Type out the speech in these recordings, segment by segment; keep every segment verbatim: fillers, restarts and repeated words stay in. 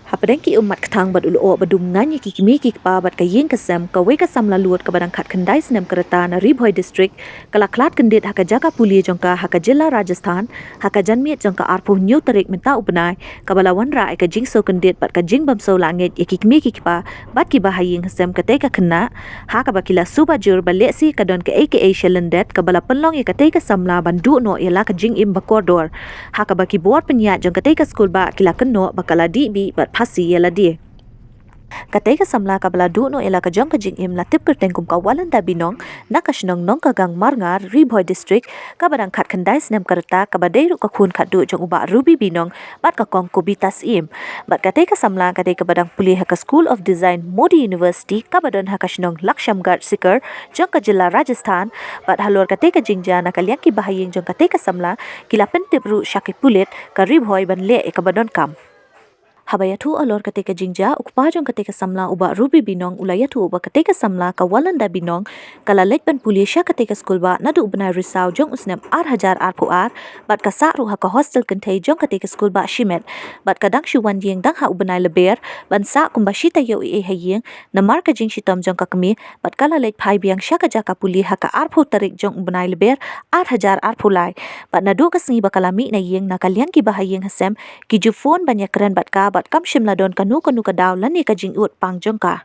Hapdeng ki ummat ktang bad u lyoh ba dum ngan ïa ki kmie ki kpa bad ka ïing ka sem, kawei ka samla lud kaba dang khatkhyndai snem ka rta na Ri Bhoi District ka la khlad kyndit ha ka jaka pule jong ka ha ka jylla Rajasthan, ha ka janmiet jong ka arphew hynñiew tarik mynta u bnai, kaba la wanrah ïa ka jingsngewkyndit bad ka jingbymsngewlahngeit ïa ki kmie ki kpa bad kiba ha ïing ha sem katei ka khynnah, ha kaba ki la suba jur ba lehse ka don kaei kaei sha lyndet kaba la pynlong ïa katei ka samla ban duh noh ïa la ka jingim ba kordor. Ha kaba ki bor pynïaid jong katei ka skulbah ki la kynnoh ba ka la dih bih bad phasi ïa lade. Katei ka samla kaba la duh noh ïa la ka jong ka jingim la tip kyrteng kum ka Walanda Binong, na ka shnong Nongkagang Marngar, Ri Bhoi District, kaba dang khatkhyndai snem ka rta, kaba dei ruh ka khun khatduh jong u Bah Ruby Binong bad ka Kong Kobita Syiem. Bad katei ka samla ka dei kaba dang pule ha ka School of Design, Modi University, kaba don ha ka shnong Lakshamgarh Sikar jong ka jylla Rajasthan. Bad halor katei ka jingjia, na ka liang kiba ha ïing jong katei ka samla ki la pyntip ruh sha ki pulit ka Ri Bhoi ban leh ïa kaba donkam. Haba ïathuh halor katei ka jingjia, u kpa jong katei ka samla u Bah Ruby Binong u la ïathuh ba katei ka samla ka Walanda Binong ka la leit ban pule sha katei ka skulbah naduh u bnai Risaw jong u snem ar hajar arphew ar, bad ka sah ruh ha ka hostel kynthei jong katei ka skulbah shimet. Bad ka dang shu wan ïing dang ha u bnai Lber ban sah kumba shi taïew ei ei ha ïing, namar ka jingshitom jong ka kmie, bad ka la leit phai biang sha ka jaka pule ha ka arphew tarik jong u bnai Lber ar hajar arphew lai. Bad naduh ka sngi ba ka la mih na ïing, na ka liang kiba ha ïing ha sem ki ju phone ban ïakren bad ka, bad kam shym la don kano kano ka daw lane ka jingud pang jong ka.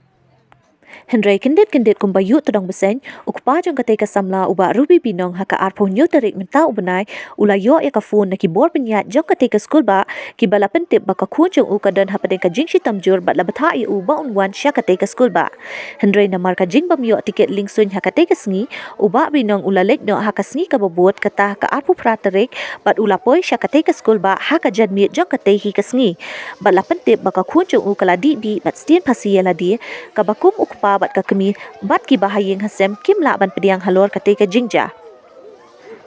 Hynrei kyndit kyndit kumba ïoh tdong bseiñ, u kpa jong katei ka samla u Bah Ruby Binong ha ka arphew hynñiew tarik mynta u bnai u la ïoh ïa ka phone na ki bor pynïaid jong katei ka skulbah, kiba la pyntip ba ka khun jong u ka don hapdeng ka jingshitom jur bad la bthah ïa u ba un wan sha katei ka skulbah. Hynrei namar ka jingbym ïoh tiket liengsuiñ ha katei ka sngi, u Bah Binong u la leit noh ha ka sngi kaba bud, kata ka arphew phra tarik, bad u la poi sha katei ka skulbah ha ka janmiet jong katei hi ka sngi. Bad la pyntip ba ka khun jong u ka la dih bih bad sdien phasi ïa lade, kaba kum u kpa bad ka kmie bad kiba ha ïing ha sem kim lah ban pdiang halor katei ka jingjia.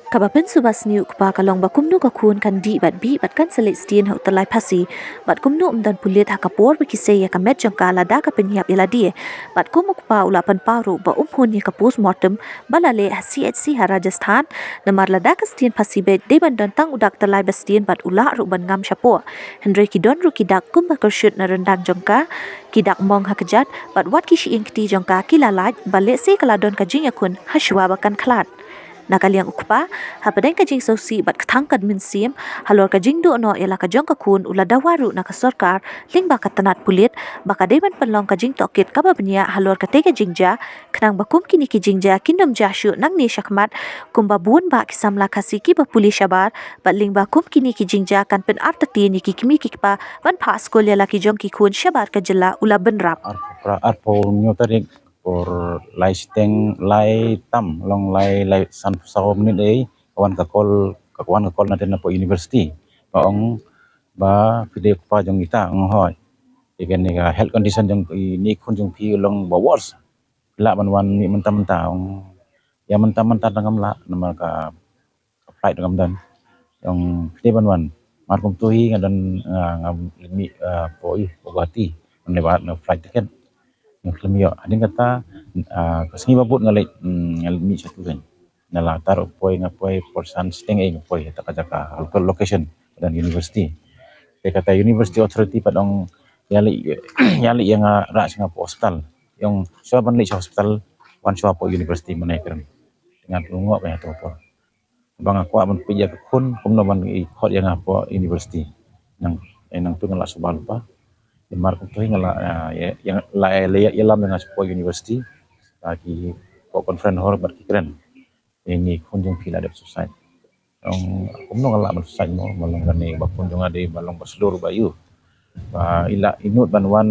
Kaba pynsuba sniew u kpa ka long ba kumno ka khun kan dih bad bih bad kan sa leit sdien ha u tyllai phasi, bad kumno ym don pulit ha ka por ba ki sei ïa ka met jong ka lada ka pynïap ïa lade. Bad kum u kpa u la pynpaw ruh ba um hun ïa ka postmortem ba la leh ha C H C ha Rajasthan, namar lada ka sdien phasi beit dei ban don tang u dak tyllai ba sdien bad u lah ruh ban ngam shapoh. Hynrei ki don ruh ki dak kumba kyrshut na ryndang jong ka, ki dak mong ha kjat, bad wat ki shyieng kti jong ka ki la lait, ba lehse ka la don ka jingïakhun hashwa ba kan khlad. Na ka liang u kpa, hapdeng ka jingsngewsih bad kthang ka mynsiem halor ka jingduh noh ïa la ka jong ka khun, u la dawa ruh na ka sorkar lyngba ka tnat pulit ba ka dei ban pynlong ka jingtohkit kaba bniah halor katei ka jingjia, khnang ba kum kine ki jingjia kin ym jia shuh nangne shakhmat, kumba bun bah ki samla Khasi kiba pule shabar, bad lyngba kum kine ki jingjia kan pynartatien ïa ki kmie ki kpa ban phah skul ïa la ki jong ki khun shabar ka jylla, u la bynrap. Arphew, arphew hynñiew tarik por lai shiteng, lai tam, long lai, lai sanphew saw minit ei, ka wan ka call, ka wan ka call na teng na poh university. Ka ong ba phi dei u kpa jong ita, ong hooid. Te kane ka health condition jong ine i khun jong phi long ba worse. Lah ban wan mih mynta mynta, ong ïa mynta mynta tang ngam lah namar ka flight ngam don. Ong phi dei ban wan. Mar kumto hi nga don, nga, nga mih, ah, poh, ïa, poh Guwahati. Nga leit ban flight ticket. Nga khlem ïoh. Hadien kata, ah, ka sngi ba bud nga leit, mm, nga leit mih shatu kein. Nga la tar u poi, nga poi por san shiteng ei nga poi ha ka jaka, local location, don university. Te kata university authority pat ong ïa leit, ïa leit ïa nga rah sha nga poh hospital. Ong shuwa ban leit sha hospital, wan shuwa poh university mynne kren. Nga lyngngoh ka ïa to por. Ba nga kwah ban peit ïa ka khun, kumno ban i khot ïa nga poh university. Nang, eh, nangtu nga la suba lypa. Te mar kumto hi nga la, ah, ïa, ïa, la, ïa, ïa, ïalam ïa nga sha poh university. Ah, ki poh conference hall bad ki kren. Ïa ine i khun jong phi la dep suicide. Ong kumno nga lah ban suicide mo, ba long kane ba khun jong nga dei ba long ba shlur ba ïoh. Ba i la i nud ban wan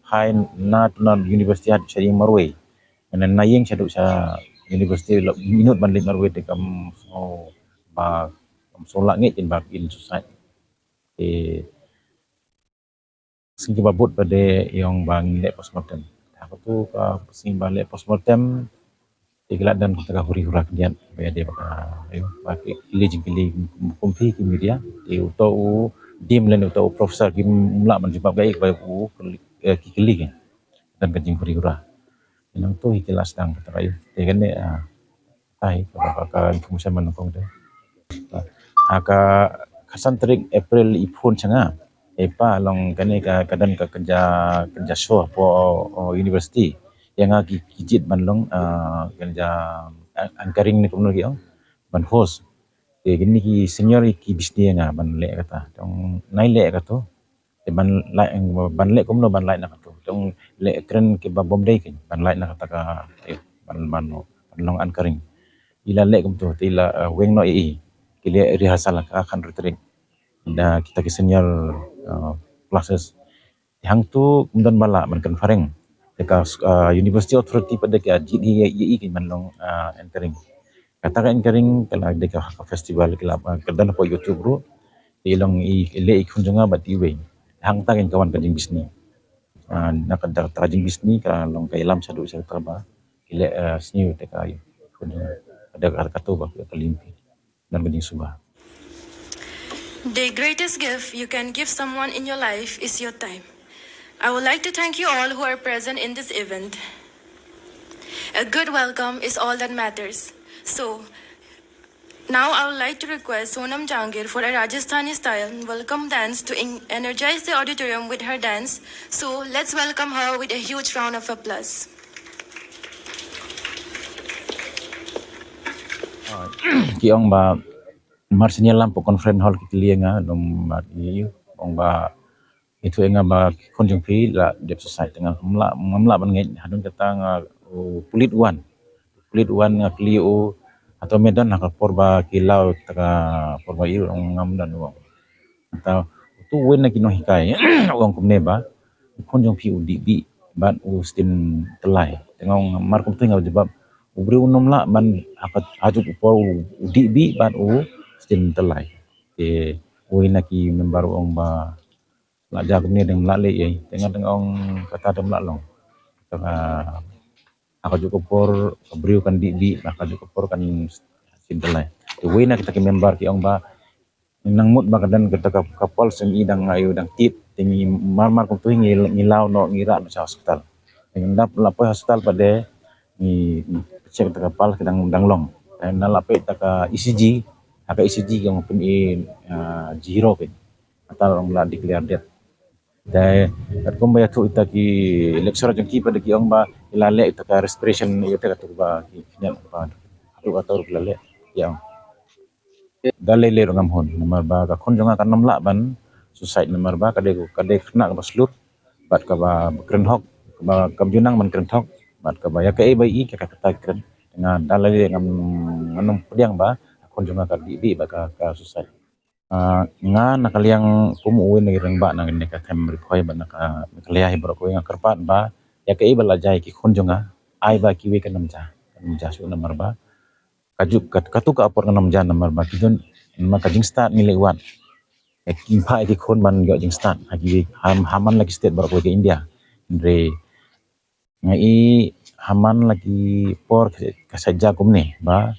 phai na, na university haduh sha ïing marwei. Mynne na ïing shaduh sha university la i nud ban leit marwei te kam sngew ba kam sngew lah ngeit in ba in suicide. Te sngi ba bud ba dei ïong ba ngin leh postmortem. Te ha katu ka sngi ba leh postmortem te ki la don kata ka huri hura khyndiat ba ïadei ba ka, ïa, ba ki kylli jingkylli kum phi ki media. Te uto u dean lane uto u professor kim lah ban jubab kaei kaba u kylli, eh, ki kylli ki. Don ka jinghuri hura. Nangto hi ki la sdang kata ka, ïa. Te kane, ah, tai ka, ka, ka information man kong te. Ha ka, ka san tarik April i phone sha nga. E pa, long kane ka, ka don ka, ka ja, ka ja show po, o, university. Ïa nga ki, ki jied ban long, ah, ka ja, ah, anchoring ne kumno ki ong, ban host. Te kine ki senior ki bishni ïa nga ban leh kata. Tang nai leh kato. Te ban leh, ban leh kumno ban leh na kato. Tang leh kren kiba bym dei kein ban leh na kata ka, eh, ban, ban, ban long anchoring. I la leh kumto, te i la, eh, weng noh ïa i. Ki leh rehearsal ha ka khatar tarik. Da kita ki senior, eh, classes. Hangto ym don ba lah ban conferring. Te ka, ah, University Authority pat de ka jied hi ïa i kein ban long, ah, anchoring. Kata ka anchoring ka la dei ka, ka festival ka la, ah, ka don hapoh YouTube ruh. Te i long i, i leh i khun jong nga bad iwei. Hangta kein ka wan ka jingbishni. Ah, na ka da ka jingbishni ka long ka ïalam shaduh sha kata ba ki leh, ah, sniew te ka i khun jong nga. Ka da ka, kato ba ka lim phi. Don ka jingsuba. The greatest gift you can give someone in your life is your time. I would like to thank you all who are present in this event. A good welcome is all that matters. So, now I would like to request Sonam Jangir for a Rajasthani style welcome dance to en-, energize the auditorium with her dance. So, let's welcome her with a huge round of applause. Ah, ki ong ba mar sien ïalam hapoh conference hall ki kylli ïa nga, lum ba ki ong ba ïathuh ïa nga ba ki khun jong phi la dep suicide. Te nga ngam lah, ngam lah ban ngeit, hadien kata nga, u pulit wan. Pulit wan nga kylli u, hato me don ha ka por ba ki law, kata ka por ba ïoh, ong ngam don, u ong. Te uto uwei na ki nonghikai u ong kumne ba u khun jong phi u dih bih bad u stem tyllai. Te nga ong mar kumto nga jubab, u briew un ym lah ban ha ka, ha juk u por u, u dih bih bad u stem tyllai. Te uwei na ki member u ong ba la jia kumne, dang lah leh ei. Te nga dang ong kata dang lah long. Kata ka, ha ka juk ka por ka briew kan dih bih, ha ka juk ka por kan stem tyllai. Te uwei na kita ki member ki ong ba nang mut ba ka don kata ka, ka pulse ngi dang, ayu dang tied, te ngi mar mar kumto ngi, ngi law noh, ngi rah noh sha hospital. Te ngi dap la poi hospital pat de ngi check kata ka pulse ka dang, dang long. Te na la peit kata ka E C G, ha ka E C G ka ong pyn i, ah, zero pyn. Kata long la declare dead. Te katkum ba ïathuh ita ki lecturer jong ki pat de ki ong ba i la leh ita ka respiration, ita ka, tu ba ki khñiat ba tu ka tur ki la leh. Ïa ong. Da lei lei ruh ngam hun, namar ba ka khun jong nga kan ym lah ban suicide, namar ba ka dei, ka dei khynnah kaba shlur bad kaba kren hok, kaba kam ju nang ban kren hok, bad kaba ïa kaei ba i ka, ka, kata kren. Nga da lei lei ngam, ngam pdiang ba ka khun jong nga ka dih bih bad ka, ka suicide. Ah, nga na ka liang kum uwei na ki rangbah na kane ka them Ri Bhoi bad na ka Meghalaya hi baroh kawei, nga kyrpad ba ïa kaei ba la jia ïa ki khun jong nga, ai ba kiwei kan ym jia, kan ym jia shuh, namar ba ka juk kat-, katu ka apot kan ym jia namar ba ki don, namar ka jingstad ngi leh wad. Ïa ki, phah ïa ki khun ban ïoh jingstad ha ki, ha, ha man la ki state baroh kawei ka India. Hynrei nga i ha man la ki por ka, ka sa jia kumne ba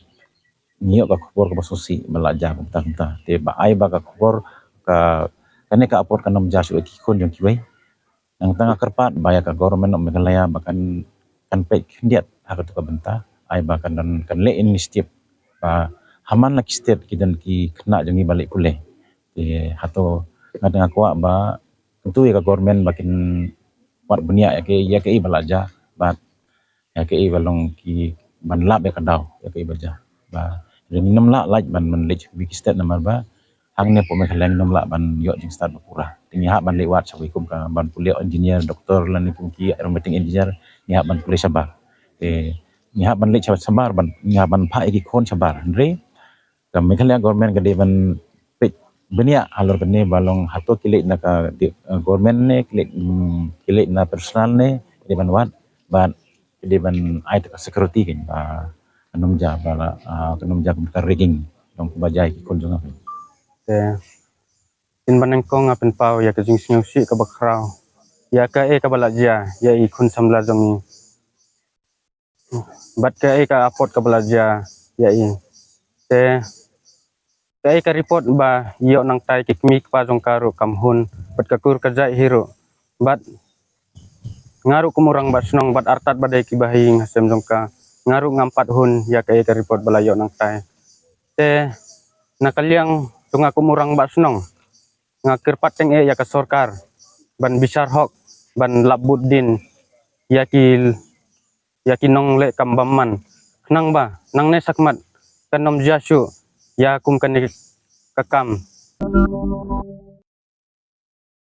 ngi ïoh ka khubor kaba sngewsih ba la jia kumta kumta. Te ba ai ba ka khubor ka, kane ka apot kan ym jia shuh ïa ki khun jong kiwei. Nangta nga kyrpad ba ïa ka government of Meghalaya ba kan, kan peit khyndiat ha katu ka bynta, ai ba kan don, kan leh initiative ba ha man la ki state ki don ki khynnah jong ngi ba leh pule. Te hato nga, nga kwah ba kyntu ïa ka government ba kin wad bniah ïa kaei, ïa kaei ba la jia bad ïa kaei ba long ki ban lap ïa ka daw ïa kaei ba jia. Ba ngim lah lait ban, ban leit sha kiwei ki state namar ba hangne hapoh Meghalaya ngim lah ban ïoh jingstad ba pura. Te ngi hap ban leit wad sha kiwei kum ka ban pule engineer, doctor lane kum ki aeronautic engineer, ngi hap ban pule shabar. Te ngi hap ban leit shabar, ban, ngi hap ban phah ïa ki khun shabar. Hynrei ka Meghalaya government ka dei ban peit bniah halor kane ba long hato ki leit na ka di-, eh, government ne ki leit, mm, ki leit na personal ne, ka dei ban wad bad ka dei ban ai ta ka security kein ba kan ym jia ba la, ah, kan ym jia kum ka rigging, long kumba jia ïa ki khun jong nga. Te pynban nyngkong nga pynpaw ïa ka jingsngewsih kaba khraw ïa kaei kaba la jia ïa i khun samla jong ngi. Bad kaei ka apot kaba la jia ïa i. Te kaei ka report ba ïoh nangtai ki kmie kpa jong ka ruh kam hun bad ka kur ka jait hi ruh. Bad nga ruh kum u rangbah shnong bad artat ba dei kiba ha ïing ha sem jong ka, nga ruh ngam pat hun ïa ka, ïa ka report ba la ïoh nangtai. Te na ka liang jong nga kum u rangbah shnong, nga kyrpad teng eh ïa ka sorkar ban bishar hok, ban lap bud dien ïa ki, ïa ki nongleh kam bymman, khnang ba nangne shakhmat kan ym jia shuh ïa kum kane ka kam.